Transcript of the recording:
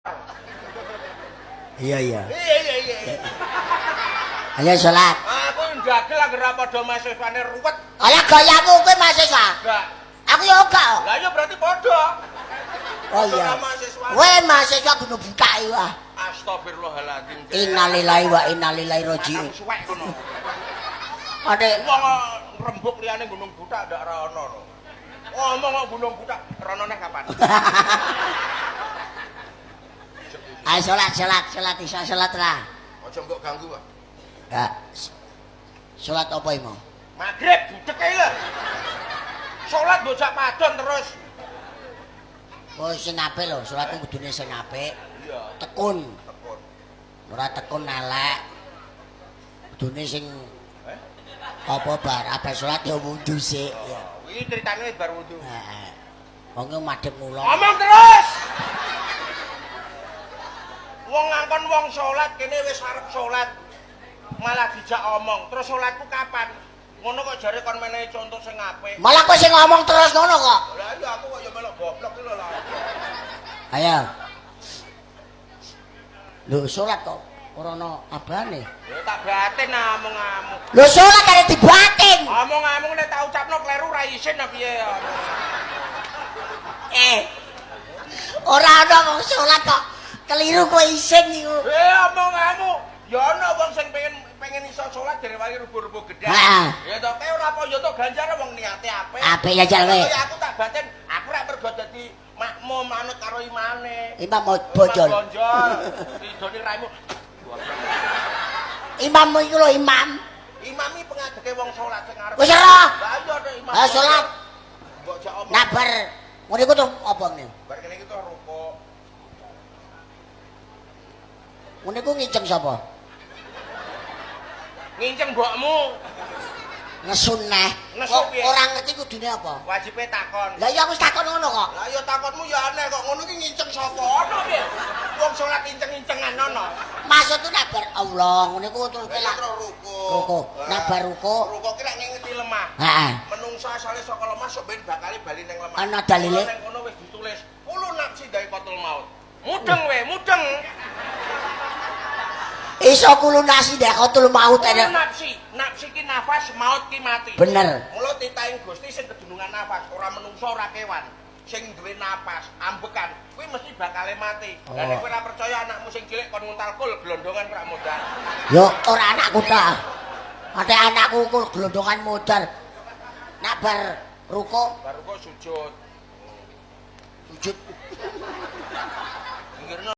Iya iya. Iya iya iya. Ayo salat. Aku ndagel anggere ra padha mahasiswane ruwet. Kaya gayamu kowe mahasiswa. Enggak. Aku ya ora kok. Lah iya berarti padha. Oh iya. Kowe mahasiswa gunung butak iku ah. Astagfirullahaladzim. Innalillahi wa inna ilaihi raji'un. Suwek kono. Ade wong rembug liyane gunung butak ndak ora ono lho. Ngomong kok gunung butak rono neh kapan? Ayo salat salat salat isa salat ra. Aja mbok ganggu, Pak. Enggak. Salat apa iki mau? Magrib budek ae lho. Salat mbok jak padon terus. Oh sing apik lho, salatku kudune sing apik. Iya. Tekun. Tekun. Ora tekun elek. Kudune sing apa bar ape salat ya wudu sik. Ya. Iki critane wis bar wudu. Heeh. Wong madhep ngulon. Ngomong terus. Wong ngangkon wong salat kene wis arep salat. Malah dijak omong. Terus salatku kapan? Ngono kok jare kon menehi contoh sing apik. Malah kowe sing ngomong terus ngono kok. Lah iya aku kok ya melok goblok iki lho lah. Ayo. Lho salat kok ora ana abane. Ya tak batin omong-omong. Lho salat kare dibatin. Omong-omong nek tak ucapno kleru ra isin apa piye ya. Ora ana wong salat kok keliru kowe isin iku. Omong-omong ya ana wong sing pengen iso salat direwangi rubuh-rubuh gedhe. Heeh. Ya to kae ora apa ya to ganjar wong niate apik. Apik ya jal kowe. Ya aku tak batin, aku rak mergo dadi makmum manut karo imane. Imam bojol. Bonjol. Ridone raimu. Imammu iku lho imam. Imam iki pengadeke wong salat sing arep. Wis ora. Lah iya nek imam. Ha salat. Mbok jak omong. Nak bar ngono iku to apa ngene? Bar kene iki to rukuk. Ngono iku nginceng sapa? Nginceng mbokmu. Ngesun neh. Nesu piye? Ora ngerti kudune apa? Wajibe takon. Lah iya aku wis takon ngono kok. Lah iya takonmu ya aneh kok ngono iki nginceng sapa ono piye? Wong salat inceng-incengan ono. Maksudku nak bar Allah ngono iku terus Lah kelak rukuk. Rukuk. Nak bar rukuk. Rukuk ki rak ngingeti lemah. Heeh. Menungso asale saka lemah sok ben bakale bali ning lemah. Ana dalile. Ning kono wis ditulis kulo nafsi daikotul maut. Mudeng we, mudeng. Iso kulo nafsi daikotul maut ana. Nafsi, nafsi ki nafas, maut ki mati. Bener. Mula titahing Gusti sing kedunungan nafas, ora menungso ora kewan. Sing duwe napas, ambekan, kuwi mesti bakale mati. Lah nek kowe ora percaya anakmu sing cilik kon nguntal kul glondongan ora modar. Yo ora anakku ta. Ate anakku kul glondongan modar. Nak bar rukuk, bar rukuk sujud. Sujud.